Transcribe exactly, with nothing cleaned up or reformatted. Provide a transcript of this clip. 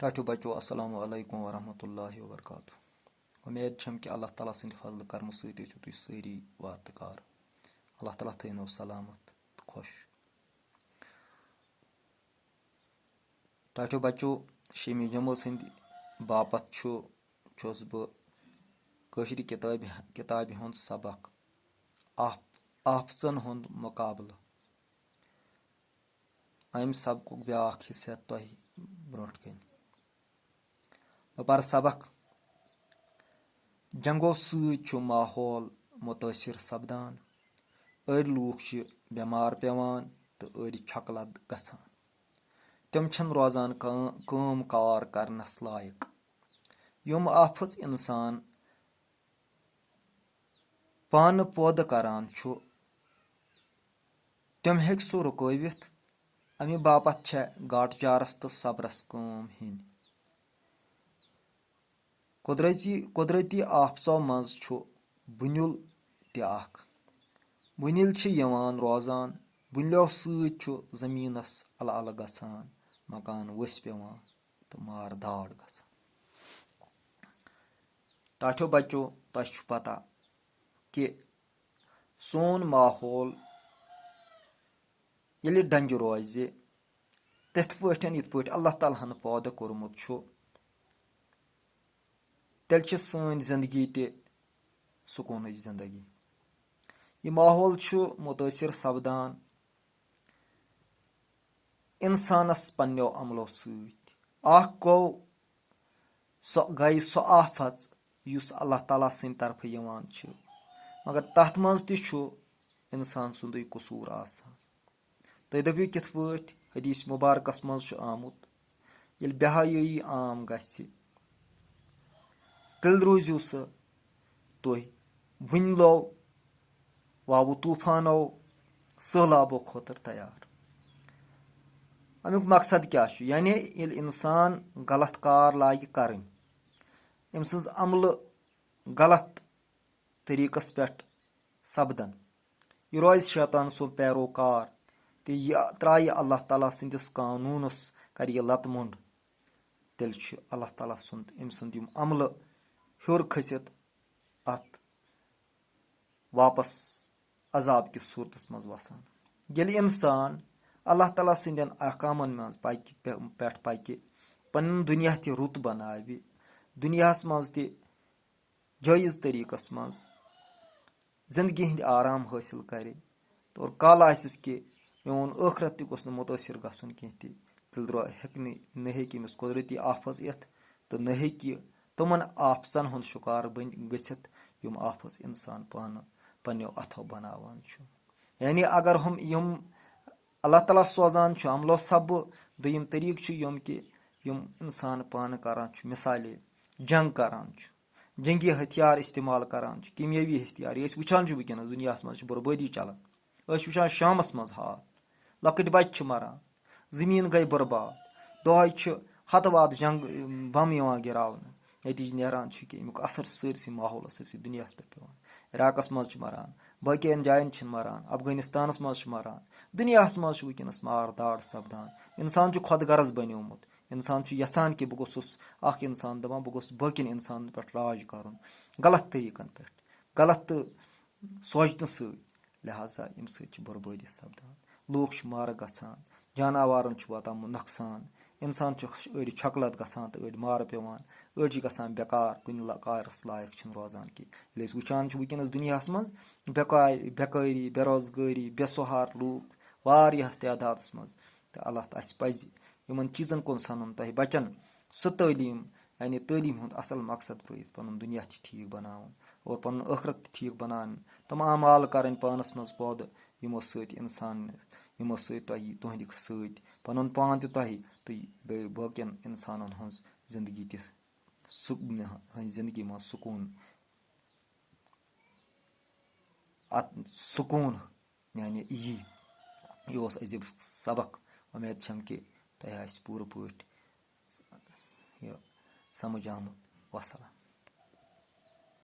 ٹاٹھیو بچو، السلام علیکم ورحمۃ اللہ وبرکاتہ۔ امید چھم کہ اللہ تعالیٰ سٕنٛدِ فضلہٕ کرمہٕ سۭتۍ ٲسِو تُہۍ سٲری وارٕ تہٕ کارٕ۔ اللہ تعالیٰ تھٲینو سلامت تہٕ خۄش۔ ٹاٹھیو بچو، شیمی جمٲژ ہٕنٛدِ باپتھ چھُ، چھُس بہٕ کٲشرِ کِتابہِ، کِتابہِ ہُنٛد سبق آف-، آفژن ہُنٛد مُقابلہٕ۔ امہِ سبقُک بیٛاکھ حصہٕ ہٮ۪تھ تۄہہِ برٛونٛٹھ کنہِ۔ بہٕ پرٕ سبق۔ جنگو سۭتۍ چھُ ماحول مُتٲثِر سپدان۔ أڑۍ لوٗکھ چھِ بٮ۪مار پٮ۪وان تہٕ أڑۍ چھۄکہٕ لد گژھان۔ تِم چھِنہٕ روزان کٲ-، کٲم کار کرنس لایق۔ یِم آفژ انسان پانہٕ پٲدٕ کران چھُ، تِم ہیٚکہِ سُہ رُکٲوِتھ۔ اَمہِ باپتھ چھےٚ گاٹہٕ جارس تہٕ صبرس کٲم ہیٚنۍ۔ قۄدرٔژی، قۄدرٔتی آفژو منٛز چھُ بُنیُل تہِ اکھ۔ بُنِل چھِ یِوان روزان، بُنلٮ۪و سۭتۍ چھُ زٔمیٖنس الہٕ الہٕ گژھان، مکان ؤسۍ پٮ۪وان تہٕ مار داڑ گژھان۔ ٹاٹھیو بچو، تۄہہِ چھُ پتہ کہِ سون ماحول ییٚلہِ ڈنجہِ روزِ، تِتھ پٲٹھۍ یِتھ پٲٹھۍ اللہ تعالیٰ ہن پٲدٕ کوٚرمُت چھُ، تیٚلہِ چھِ سٲنۍ زندگی تہِ سکوٗنٕچ زندگی۔ یہِ ماحول چھُ مُتٲثِر سپدان اِنسانَس پنٛنیو عملو سۭتۍ۔ اَکھ گوٚو، سۄ گٔے سۄ آفژ یُس اللہ تعالیٰ سٕنٛدِ طرفہٕ یِوان چھِ، مگر تَتھ منٛز تہِ چھُ اِنسان سُنٛدُے قصوٗر آسان۔ تُہۍ دٔپِو کِتھ پٲٹھۍ؟ حدیث مبارکس منٛز چھُ آمُت، ییٚلہِ بے حیٲیی عام گژھِ، تیٚلہِ روٗزِو سا تُہۍ بُنلو، وابہٕ طوٗفانو، سٔہلابو خٲطرٕ تیار۔ اَمیُک مقصد کیٛاہ چھُ؟ یعنی ییٚلہِ اِنسان غلط کار لاگہِ کَرٕنۍ، أمۍ سٕنٛز عملہٕ غلط طریٖقس پٮ۪ٹھ سپدن، یہِ روزِ شیطان سُنٛد پیروکار تہٕ یہِ ترٛایہِ اللہ تعالیٰ سٕنٛدِس قانوٗنس، کرِ یہِ لتہٕ مۄنٛڈ، تیٚلہِ چھُ اللہ تعالیٰ سُنٛد، أمۍ سُنٛد یِم عملہٕ ہیوٚر کھٔسِتھ اتھ واپس عذاب کِس صوٗرتس منٛز وسان۔ ییٚلہِ انسان اللہ تعالیٰ سٕنٛدٮ۪ن احکامن منٛز پکہِ، پے-، پٮ۪ٹھ پکہِ، پنُن دُنیا تہِ رُت بناوِ، دُنیاہس منٛز تہِ جٲیز طریٖقس منٛز زندگی ہٕنٛدۍ آرام حٲصِل کرِ، اور کالہٕ آسٮ۪س کہِ میون ٲخرت تہِ گوٚژھ نہٕ مُتٲثِر گژھُن کینٛہہ تہِ، تیٚلہِ درٛا-، ہیٚکہِ نہٕ، نہ ہیٚکہِ أمِس قۄدرٔتی آفژ یِتھ تہٕ نہ ہیٚکہِ تِمن آفژن ہُنٛد شِکار بٔنۍ-، گٔژھِتھ، یِم آفژ اِنسان پانہٕ پننیو اَتھو بناوان چھُ۔ یعنی اگر ہُم، یِم اللہ تعالیٰ سوزان چھُ عملو سببہٕ، دوٚیِم طریٖقہٕ چھُ یِم کہِ یِم اِنسان پانہٕ کران چھُ، مثالے جنگ کران چھُ، جنگی ہتھیار استعمال کران چھُ، کیمیٲوی ہتھیار۔ یہِ أسۍ وٕچھان چھِ وٕنکیٚنَس دُنیاہَس منٛز چھِ بربٲدی چلان۔ أسۍ چھِ وٕچھان شامَس منٛز حال، لۄکٕٹۍ بَچہِ چھِ مَران، زٔمیٖن گٔے برباد، دۄہَے چھِ ہَتہٕ وادٕ جنگ، بم یِوان گِراونہٕ۔ نتیٖجہٕ نیران چھُ کہِ اَمیُک اثر چھُ سٲرسٕے ماحولَس، سٲرسٕے دُنیاہَس پٮ۪ٹھ پٮ۪وان۔ عراقَس منٛز چھِ مَران، باقیَن جایَن چھِنہٕ مَران، افغٲنِستانَس منٛز چھِ مَران، دُنیاہَس منٛز چھُ وٕنکیٚنَس مار داڑ سپدان۔ اِنسان چھُ خۄد غرض بنیومُت۔ اِنسان چھُ یَژھان کہِ بہٕ گوٚژھُس اَکھ اِنسان، دَپان بہٕ گوٚژھُس باقیَن اِنسانَن پٮ۪ٹھ راج کَرُن، غلط طریٖقَن پٮ۪ٹھ، غلط تہٕ سونٛچنہٕ سۭتۍ۔ لہذا اَمہِ سۭتۍ چھِ بربٲدی سپدان، لوٗکھ چھِ مارٕ گژھان، جاناوارَن چھُ واتان نۄقصان، اِنسان چھُ أڑۍ چھۄکہٕ لَد گژھان تہٕ أڑۍ مارٕ پٮ۪وان، أڑۍ چھِ گژھان بیکار، کُنہِ لا-، کارَس لایق چھِنہٕ روزان کینٛہہ۔ ییٚلہِ أسۍ وٕچھان چھِ وٕنکیٚنَس دُنیاہَس منٛز بیکارِ، بیکٲری، بے روزگٲری، بے سہار لوٗکھ، واریاہَس تعدادَس منٛز۔ تہٕ اللہ تعالیٰ، اَسہِ پَزِ یِمَن چیٖزَن کُن سَنُن، تۄہہِ بَچَن سُہ تعلیٖم، یعنی تعلیٖم ہُنٛد اَصٕل مقصد ترٲیِتھ، پَنُن دُنیا تہِ ٹھیٖک بَناوُن اور پَنُن ٲخرت تہِ ٹھیٖک بَناوٕنۍ، تِم اعمال کَرٕنۍ پانَس منٛز پٲدٕ، یِمو سۭتۍ اِنسان، یِمو سۭتۍ تۄہہِ، تُہٕنٛدِ سۭتۍ پَنُن پان تہِ تۄہہِ تہٕ بیٚیہِ باقیَن اِنسانَن ہٕنٛز زِندگی تہِ سُہ، ہٕنٛز زِندگی منٛز سکوٗن، اَتھ سکوٗن یعنی یی۔ یہِ اوس أزیُک سبق۔ اُمید چھم کہِ تۄہہِ آسہِ پوٗرٕ پٲٹھۍ یہِ سمجھ آمُت۔ وسلام۔